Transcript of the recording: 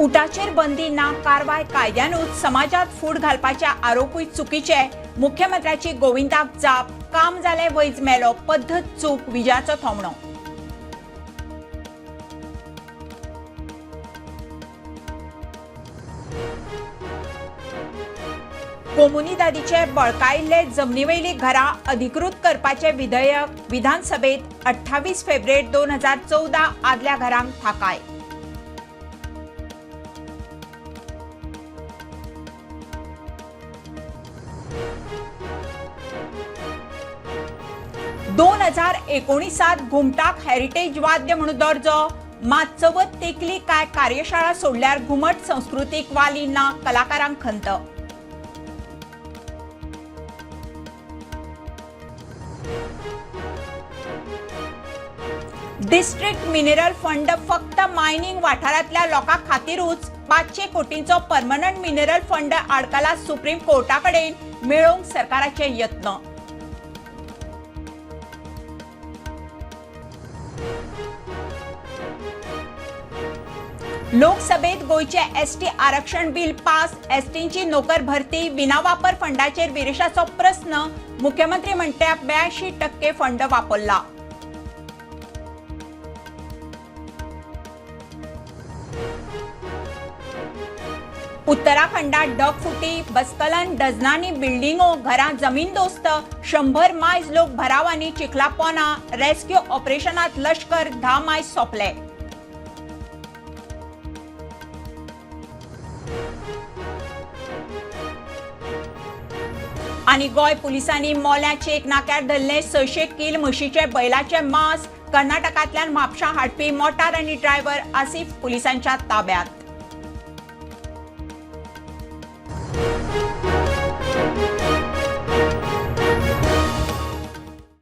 उटाचेर बंदी ना कारवाय कायद्यानूच समाजात फूट घालपाचे आरोपूय चुकीचे. मुख्यमंत्र्याची गोविंदाक जाप, काम जालें वैज मेलो, पद्दत चूक, विजाचो थोमणो. कोमुनिदादीचे बळकायिल्ले जमनीवयली घरां अधिकृत करपाचे विधेयक विधानसभेत 28 फेब्रुवारी 2014 आदल्या घरांक थाकाय. दोन 2019 घुमटाक हेरिटेज वाद्य म्हणून दर्जो, मात चवथ तेकली काय कार्यशाळा सोडल्यार घुमट संस्कृतीक वाली ना, कलाकारांक खंत. डिस्ट्रिक्ट मिनरल फंड फक्त मायनिंग वाठारांतल्या लोकां खातीरूच, 500 कोटींचो परमनंट मिनरल फंड आडकला सुप्रीम कोर्टा कडेन, मेळोवंक सरकाराचे यत्न. लोकसभेत गोंयचे एसटी आरक्षण बिल पास, एसटींची नोकर भरती, विनावापर फंडाचेर विरेशाचो प्रस्न, मुख्यमंत्री म्हणटा 82% फंड वापरला. उत्तराखंडात ढगफुटी, बसकलन, डझनांनी बिल्डिंगो, घरां जमीनदोस्त, 100 मायज लोक भरावांनी चिखलापोना, रेस्क्यू ऑपरेशनात लश्कर, 10 मायज सोंपले. आनी गोंय पुलिसांनी मोल्याचे एक नाक्यार धरले 600 किल म्हशीचे बैलाचे मांस, कर्नाटकांतल्यान म्हापशां हाडपी मोटार आनी ड्रायव्हर आसिफ पुलिसांच्या ताब्यात.